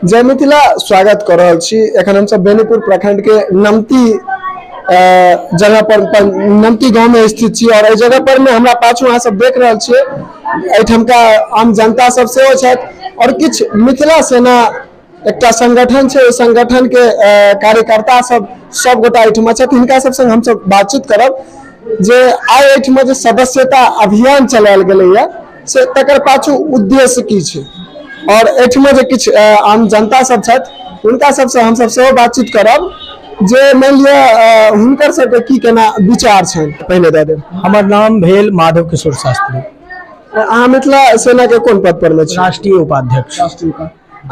जय मिथिला स्वागत कर रहल छी। एखन हमसब बेनीपुर प्रखंड के नमती जगह पर नमती गांव में स्थित छी और एहि जगह पर में हमरा पाछू अहाँ सब देख रहल छियै एहिठामका आम जनता सब सेहो छथि और किछु मिथिला सेना एकटा संगठन छै, ओहि संगठन के कार्यकर्ता सब सब गोटा एहिठमा छथि। हिनका सब संग हमसब बातचीत करब जे आइ एहिठमा जे सदस्यता अभियान चलायल गेलैया से तकर पाछू उद्देश्य की छै और एहिठमा जे किछु आम जनता सब छथि हुनका सबसँ हमसब सेहो बातचीत करब जे मानि लिअ हुनकर सबके की केना विचार छनि। पहिले दऽ देब। हमर नाम भेल माधव किशोर शास्त्री। अहाँ मिथिला सेना के कोन पद पर मे छी? राष्ट्रीय उपाध्यक्ष।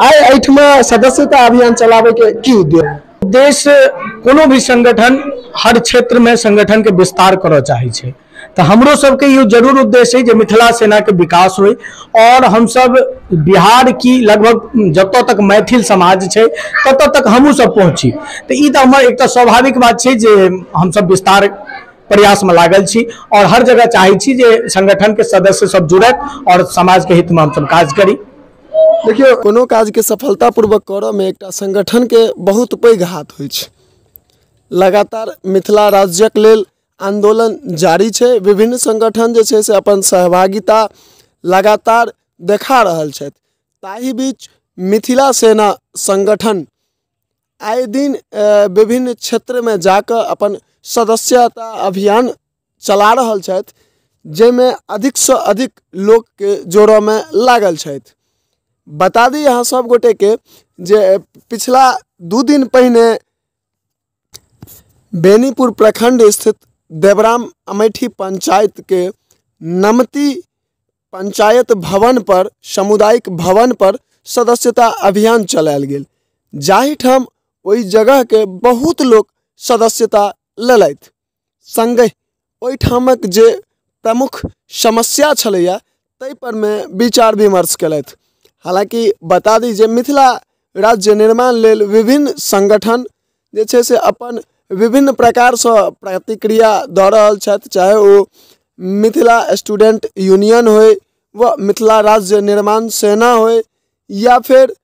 आइ एहिठमा सदस्यता अभियान चलाबै के की उद्देश्य? उद्देश्य कोनो भी संगठन हर क्षेत्र में संगठन के विस्तार करऽ चाहै छै, तऽ हमरो सबके ई जरूर उद्देश्य है जे मिथिला सेना के विकास होय और हमसब बिहार की लगभग जतऽ तक मैथिल समाज छै ततऽ तक हमहूँ सब पहुँची। तऽ ई तऽ हमर एकटा स्वाभाविक बात छै जे हमसब विस्तार प्रयास में लागल छी और हर जगह चाहै छी जे संगठन के सदस्य सब जुड़त और समाज के हित में हमसब काज करी। देखियौ, कोनो काज के सफलतापूर्वक करऽ में एकटा संगठन के बहुत पैघ हाथ होइ छै। लगातार मिथिला राज्यक लेल आंदोलन जारी छै, विभिन्न संगठन जे छै से अपन सहभागिता लगातार देखा रहल छथि। ताहि बीच मिथिला सेना संगठन आए दिन विभिन्न क्षेत्रमे जाकऽ अपन सदस्यता अभियान चला रहल छथि, जाहिमे अधिकसँ अधिक लोकके जोड़ऽमे लागल छथि। बता दी अहाँ सब गोटेके जे पिछला 2 दिन पहिने बेनीपुर प्रखंड स्थित देवराम अमेठी पंचायत के नमती पंचायत भवन पर सामुदायिक भवन पर सदस्यता अभियान चलायल गेल, जाहिठाम ओहि जगह के बहुत लोक सदस्यता लेलथि। संगहि ओहिठामक जे प्रमुख समस्या छलैया ताहि पर मे विचार विमर्श केलथि। हालांकि बता दी जे मिथिला राज्य निर्माण लेल विभिन्न संगठन जे छै से अपन विभिन्न प्रकारसँ प्रतिक्रिया दऽ रहल छथि, चाहे ओ मिथिला स्टूडेंट यूनियन होय व मिथिला राज्य निर्माण सेना होय या फिर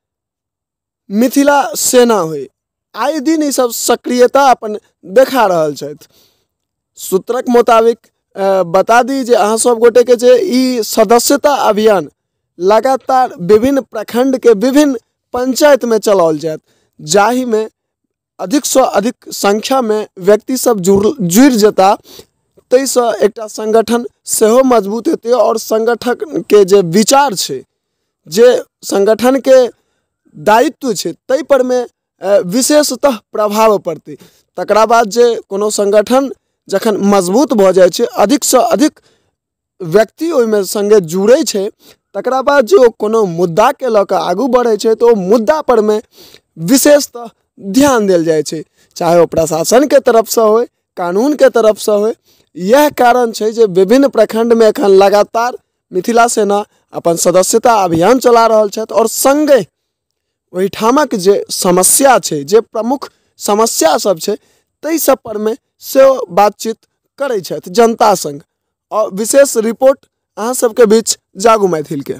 मिथिला सेना होय, आए दिन ई सब सक्रियता अपन देखा रहल छथि। सूत्रक मुताबिक बता दी जे अहाँ सब गोटेके जे ई सदस्यता अभियान लगातार विभिन्न प्रखंड के विभिन्न पंचायत में चलाओल जायत, जाहिमे अधिकसँ अधिक संख्यामे व्यक्ति सब जुड़ि जेता, ताहिसँ एकटा संगठन सेहो मजबूत हेतै और संगठनके जे विचार छै, जे संगठनके दायित्व छै, ताहि पर मे विशेषतः प्रभाव पड़तै। तकरा बाद जे कोनो संगठन जखन मजबूत भऽ जाइ छै, अधिकसँ अधिक व्यक्ति ओहिमे सङ्गे जुड़ै छै, तकरा बाद जे ओ कोनो मुद्दाके लऽ कऽ आगू बढ़ै छै तऽ ओ मुद्दा पर मे विशेषतः ध्यान देल जाइ छै, चाहे ओ प्रशासनके तरफसँ होय, कानूनके तरफसँ होय। इएह कारण छै जे विभिन्न प्रखंडमे एखन लगातार मिथिला सेना अपन सदस्यता अभियान चला रहल छथि और सङ्गे ओहिठामक जे समस्या छै, जे प्रमुख समस्या सब छै, ताहि सब पर मे सेहो बातचीत करै छथि जनता सङ्ग। और विशेष रिपोर्ट अहाँ सबके बीच जागू मैथिलके।